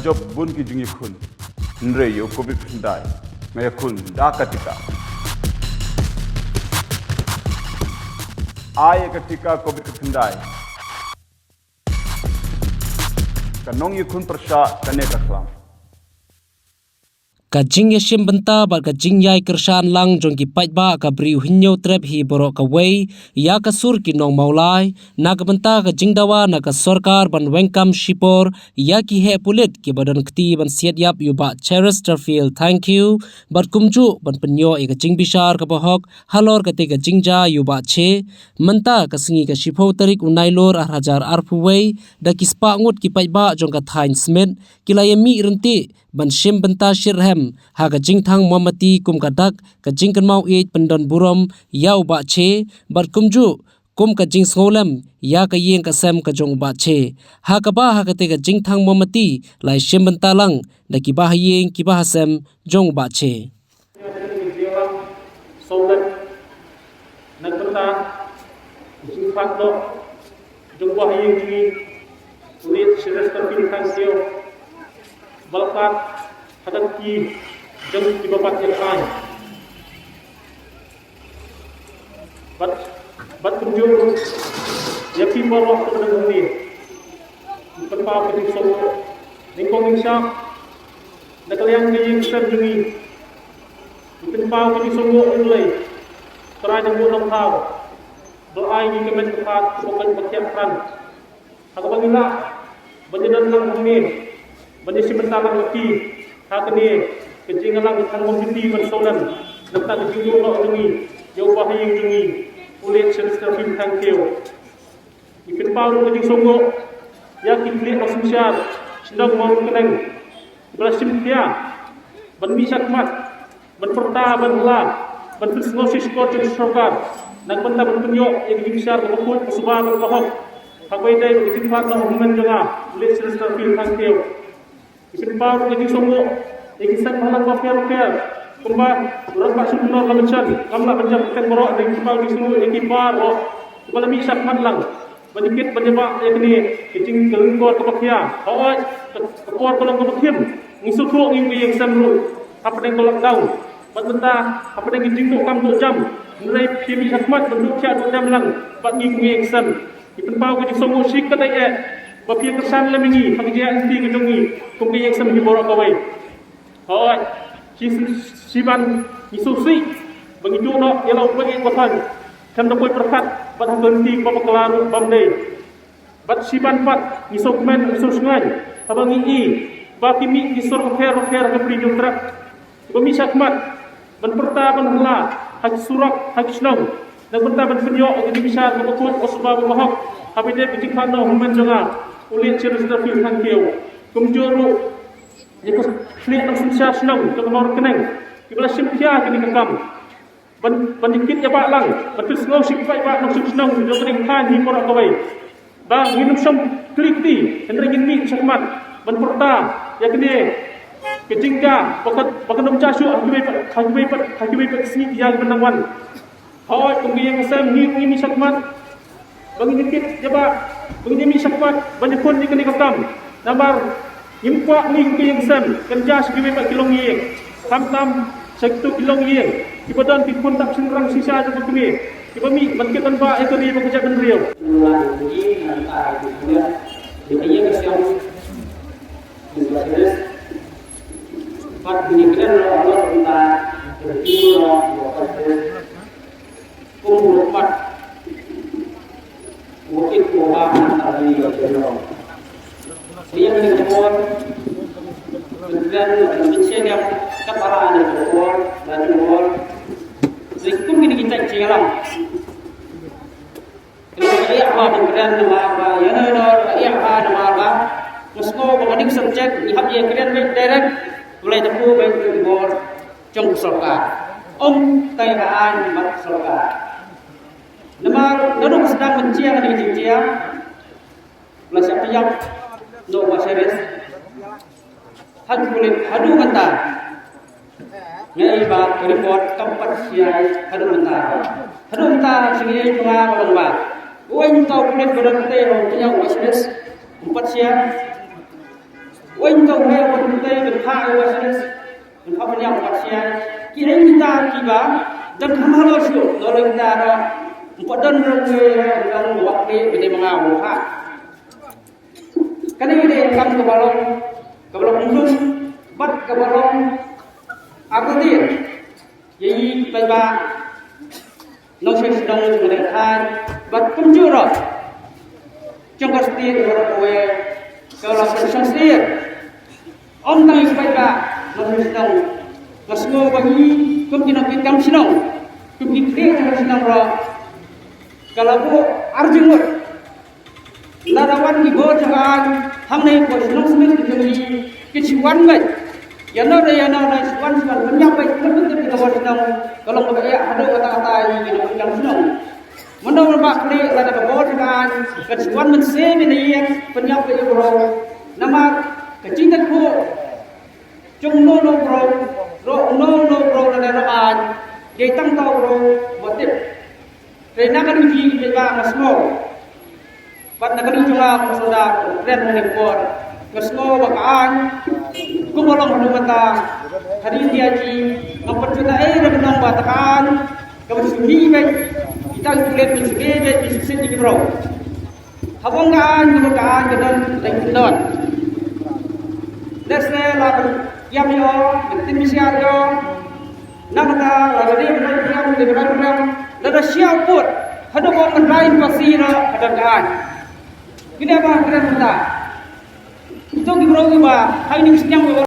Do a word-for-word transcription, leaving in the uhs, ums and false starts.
Jop bun ki jingïakhun. Hynrei ïa u covid khyndai nga ïakhun da ka tika. Ai ïa ka tika covid khyndai. Ka nongïakhun pyrshah kane ka khlam. Ka jingïashim bynta bad ka jingïai kyrshan lang jong ki paidbah ka briew Hynñiewtrep hi baroh kawei ïa ka sur ki nong Mawlai, na ka bynta ka jingdawa na ka sorkar ban weng kam shipor ïa ki heh pulit kiba don kti ban siat ïap ïa u Bah Cheristerfield Thangkhiew, bad kumjuh ban pynïoh ïa ka jingbishar kaba hok halor kata ka jingjia ïa u Bah Che. Mynta ka sngi ka shiphew tarik u Nailur ar hajar arphew wei, da ki spah ngut ki paidbah jong ka thaiñ Smit ki la ïamih ryntih ban shim bynta shitrhem ha ka jingthang mombati kum ka dak ka jingkynmaw ïeit pyndon burom ïa u Bah Che, bad kumjuh kum ka jingsngewlem ïa ka ïing ka sem ka jong u Bah Che, ha kaba ha kata ka jingthang mombati la ïashim bynta lang da ki bahaïing ki bahasem jong u Bah Che. Sawlem, na ka bynta ka jingphat noh jong u bahaïing jong ngi, u Late Cheristerfield Thangkhiew, ba la phat ha ka kti jong kiba pat ïa ka aiñ. Bad, bad kumjuh ruh ïa phi baroh kiba don hangne. Ngi pynpaw ka jingsngewnguh nyngkong nyngshap na ka liang ka ïing ka sem jong ngi. Ngi pynpaw ka jingsngewnguh ïa U Blei, Trai Nongbuh Nongthaw, ba la ai ngi ka met ka phad kaba koit ba khiah krat, ha kaba ngi lah ban ïadon lang hangne, ban ïashim bynta lang bad phi ha kane ka jingïalang ka thang mombati ban sawlem na ka bynta ka jingduh noh jong ngi ïa u bahaïing jong ngi, u Late Cheristerfield Thangkhiew. Ngi pynpaw ruh ka jingsngewnguh ïa ki khlieh nongsynshar shnong Mawryngkneng, kiba la shim khia ban mih shakhmat, ban pyrta, ban hla, ban pynsngewsih shkor jong ka sorkar na ka bynta ban pynïoh ïa ka jingbishar kaba khuid, kaba suba, kaba hok, ha kaba ïadei bad ka jingphat noh u hynmen jong nga, u Late Cheristerfield Thangkhiew. Ngi pynpaw ruh ka jingsngewnguh ïa ki seng bhalang bapher bapher, kumba u Rangbah Sumnor la mynshem, ngam lah ban jam kyrteng baroh, ngi pynpaw ka jingsngewnguh ïa ki baroh kiba la mih shakhmat lang ban ïakit ban ïabah ïa kane ka jingkylleiñ kaba khia. Hooid, ka, ka por ka long kaba khim. Ngi sngewthuh ngi, ngi ïeng sem ruh hapdeng ka lockdown, bad mynta hapdeng ka jingduh kam duh jam, hynrei phi mih shakhmat ban duh thiah duh dem lang bad ngi, ngi ïeng sem. Ngi pynpaw ka jingsngewnguh shi katdei eh ba phi ïa kyrshan lem ïa ngi ha ka jingïaid lynti ka jong ngi kum ka ïing sem hi baroh kawei. Hooid, shi, shi ban ngi sngewsih ba ngi duh noh ïa la u paidbah, khlem da poi pyrkhat bad ha ka lynti kaba bakla ruh bym dei. Bad shi ban pat ngi sngewkmen, ngi sngewsynei haba ngi i ba ki mih ki sur bapher bapher ha ka Bri Hynñiewtrep, kiba mih shakhmat ban pyrta, ban hla ha ki surok, ha ki shnong, na ka bynta ban pynïoh ïa ka jingbishar kaba khuid, kaba suba, kaba hok, ha kaba ïadei ka jingphat noh u hynmen jong nga, u Late Cheristerfield Thangkhiew. Kumjuh ruh ïa ki khlieh nongsynshar shnong jong ka Mawryngkneng, kiba la shim khia ïa kane ka kam ban, ban ïakit ïabah lang, ban pynsngew sha ki paidbah nongshong shnong jong kane ka thaiñ hi baroh kawei ba ngin ym shym kli kti, hynrei ngin mih shakhmat ban pyrta ïa kane ka jingja ba ka, ba kan ym jia shuh ha kiwei pat, ha kiwei pat, ha kiwei pat ki sngi ki ïa ki ban nang wan. Hooid, kum ka ïing ka sem, ngi, ngi mih shakhmat ba ngin ïakit ïabah, ba ngin ïa mih shakhmat ban ïakhun ïa kane ka kam. Namar ngim kwah ngi, kum ka ïing ka sem, kan jia sha kiwei pat ki longïing, khamtam sha kito ki longïing kiba don ki khun tap shynrang shisha jong ka kmie, kiba mih ban kit ban bah ïa ka ri bad ka jaitbynriew. Bad ngi kren lo lo tentang review lo lo. Kum u mat u kit u ba na ta ni lo lo. Ria ni ko. Kemudian mention yang kepala ni ko la ni ko. Jadi kum ini kita cek lang. Kena ka ïa ba dang kren namar ba ïa na na ka ïa ba namar ba. Ngi sngewbha ba ka ding subject ngi hap ïa kren beit direct. Ulai da pu beit ki bor jong ka sorkar. Ym tai ka aiñ mat sorkar. Namar naduh sdang ban jia ka ding jia. Ula siap pynïap noh ba serious. Haduh mynta. Ngi ba report kam pat sia haduh mynta. Haduh mynta sini cuma ba long ba. Wan tau pulit ba don te ro punya witness. Empat sia. Wen to he wen te ke pha e wa snes. Ke pha pynïap pat sia. Ki eng kita kiba dang kham halor shuh. Loleng kita ro. Ym pat don rong we dang wak ni bide manga wa pha. Kane ka dei kam kaba long, kaba long ym lum, bad kaba long agudir. Ïa i paidbah nongshong shnong jong ka ri Khasi bad kumjuh ruh jong ka state baroh kawei ka la pynshong syier. Ym tang i paidbah nongshong shnong, nga sngew ba ngi kum ki nongkitkam shnong, kum ki khlieh jong ka shnong ruh ka la buh arjingmut. Lada wan ki bor jong ka aiñ hangne ko shnong smiej ki jong ngi, ki shu wan beit. Ïa no re ïa no re shu wan shu wan pynïap beit, ka pynïap ki bor shnong. Ka long kaba ïa haduh kata kata ïa ki nongkitkam shnong. Mano ba khlieh lada ka bor jong ka aiñ ka shu wan mynsiem ïa na ïing pynïap beit ïa u bro. Namar ka jingtip ko jong uno uno u bro, ro uno uno u bro lada ro aiñ dei tang uta u bro ba tip. Te na ka dei ki ba nga sngew. Bad na ka dei jong nga ka soda kren ne por. Nga sngew ba ka aiñ kumba long haduh mynta. Hadien dia ji nga pat juna ei re benong ba ta ka aiñ kaba shu mih beit. Kita ki kulit ki shu mih beit ki shu sit ki bro. Haba ka aiñ ka ka aiñ ka don dei ki don. Lehse la ïam ïa o, tin bisiar ïa o. Nangta la dei ban rai priang, dei ban rai priang. Lada sha put haduh ba mynrai pasi ruh ka don ka aiñ. Kine ba kren mynta. Ito ki bro kiba ha ine i sniang ba